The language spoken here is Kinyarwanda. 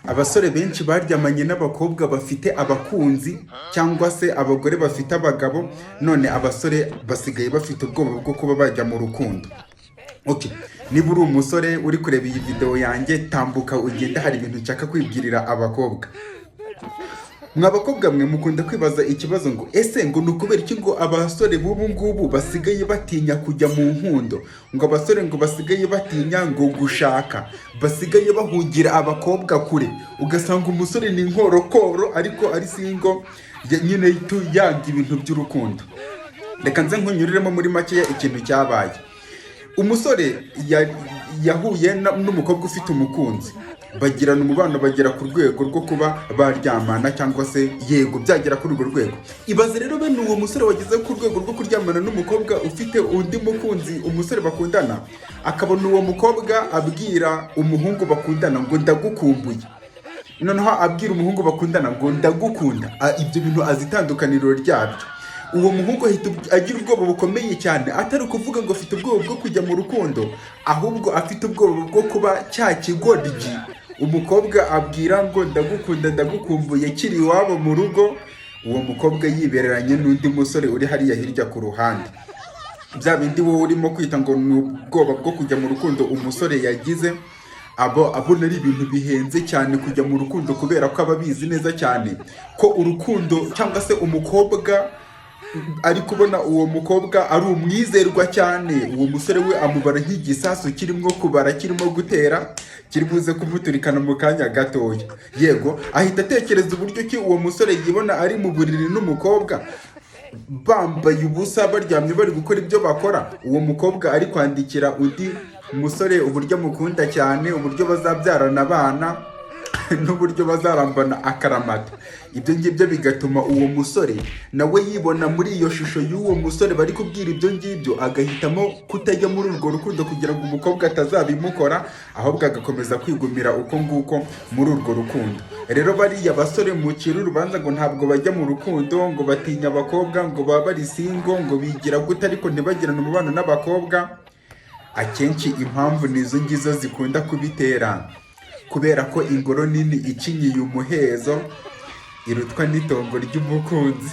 Abasore benshi baryamanye n'abakobwa bafite abakunzi cyangwa se abagore bafite abagabo, none abasore basigaye bafite ubwoba bwo kuba bajya mu rukundo. Okay. Niba uri umusore uri kureba iyi video yanjye, tambuka ugende, hari ibintu nshaka kwibwirira abakobwa. Mwa bakobwa mwe, mukunda kwibaza ikibazo ngo: "Ese ngo ni ukubera iki ngo abasore b'ubu ngubu basigaye batinya kujya mu nkundo, ngo abasore ngo basigaye batinya ngo gushaka, basigaye bahungira abakobwa kure?" Ugasanga umusore ni inkorokoro ariko ari single nyine yanga ibintu by'urukundo. Reka nze nkunyuriremo muri makeya ikintu cyabaye. Umusore yahuye n'umukobwa ufite umukunzi, bagirana umubano, bagera ku rwego rwo kuba baryamana, cyangwa se yego byagera kuri urwo rwego. Ibaze rero bene uwo musore wageze ku rwego rwo kuryamana n'umukobwa ufite undi mukunzi, umusore bakundana, akabona uwo mukobwa abwira umuhungu bakundana ngo "Ndagukumbuye", noneho abwira umuhungu bakundana ngo "Ndagukunda". Ibyo bintu azi itandukaniro ryabyo. Uwo muhungu ahita agira ubwoba bukomeye cyane, atari ukuvuga ngo afite ubwoba bwo kujya mu rukundo, ahubwo afite ubwoba bwo kuba cya kigoryi umukobwa abwira ngo "Ndagukunda, ndagukumbuye" kiri iwabo mu rugo, uwo mukobwa yibereranye n'undi musore uri hariya hirya ku ruhande. Bya bindi wowe urimo kwita ngo ni ubwoba bwo kujya mu rukundo umusore yagize, abo abona ari ibintu bihenze cyane kujya mu rukundo, kubera ko aba abizi neza cyane ko urukundo cyangwa se umukobwa ari kubona uwo mukobwa ari umwizerwa cyane. Uwo musore we amubara nk'igisasu kirimo kubara, kirimo gutera, kiri buze kumuturikana mu kanya gatoya. Yego, ahita atekereza uburyo ki uwo musore yibona ari mu buriri n'umukobwa, bambaye ubusa, baryamye, bari gukora ibyo bakora, uwo mukobwa ari kwandikira undi musore uburyo amukunda cyane, uburyo bazabyarana abana n'uburyo bazarambana akaramata. Ibyo ngibyo bigatuma uwo musore nawe yibona muri iyo shusho y'uwo musore bari kubwira ibyo ngibyo, agahitamo kutajya muri urwo rukundo kugira ngo umukobwa atazabimukora, ahubwo agakomeza kwigumira uko nguko muri urwo rukundo. Rero bariya basore mucira urubanza ngo ntabwo bajya mu rukundo, ngo batinya abakobwa, ngo baba bari single, ngo bigira gute ariko ntibagirane umubano n'abakobwa, akenshi impamvu ni izo ngizo zikunda kubitera, kubera ko ingoro nini icinyiye umuhezo irutwa n'itongo ry'umukunzi.